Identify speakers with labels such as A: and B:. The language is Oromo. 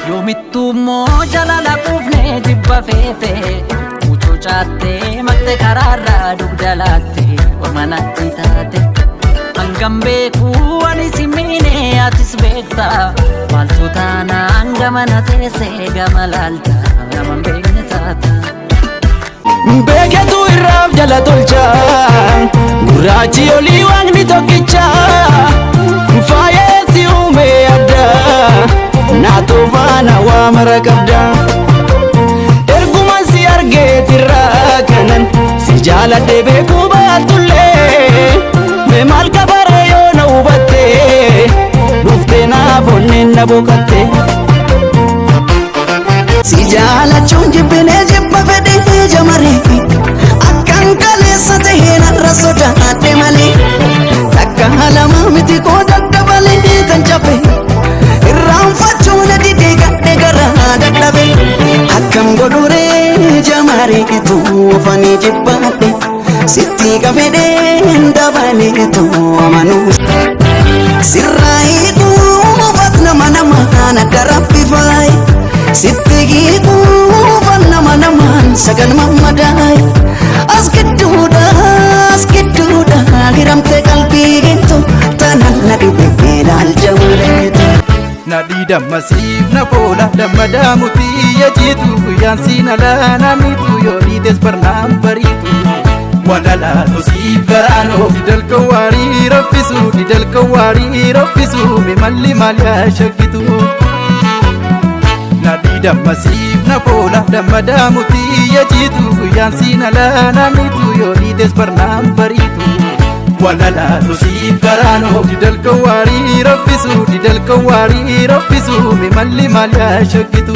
A: Yoomittuu immoo jalala quufnee jibba feete mucucaattee maqte karaarraa dugda laatte orma natti taate. Hangam beekuu ani si miine atis beekta maaltu taanaan gamana teessee gama laalta nama hin beekne taata.
B: Beeketu irraaf jala tolcha, gurraachi olii waaqni tokkicha, faayeessi uume adda, naatoo faana waa mara qabda. Erguman si argeetirraa kanan si jaaladhe beekuu baatullee, mee maal kabaree yoo na hubatte, dhuftee naaf onneen na boqatte.
C: Si jaalachuun jibbinee jibba fedhee jamaree akkan kaleessa ta'ee narra sodaadhe malee takka lama miti koo daddabalee tan cabe irraanfachuu na didee gadhe garaa dadhabe akkam godhuree jamaree tuufanii jibbaadhe sitti qabedhee dabaleetu amanuu sirraa hiikuufat nama namaan adda rabbifaaye sitti hiikuufat nama namaan sagal mammadaaye as gidduudha as gidduudha hiramte qalbii geettu tanan na dhibe ilaalcha maleetu.
B: Nadhii dammasiif na boola dammadaa mutii yajiitu guyyaan siin alaa naannitu yoo dhiites barnaan bariitu. Walalaatu siif garaanoo didalka waarii raffisu didalka waarii raffisu mimalli maal yaa shakkitu. Nadhii dammasiif na boola dammadaa mutii yajiitu guyyaan siin alaa naannitu yoo dhiites barnaan bariitu. Walalaatu siif garaanoo didalka waarii raffisu didalka waarii raffisu mimalli maal yaa shakkitu.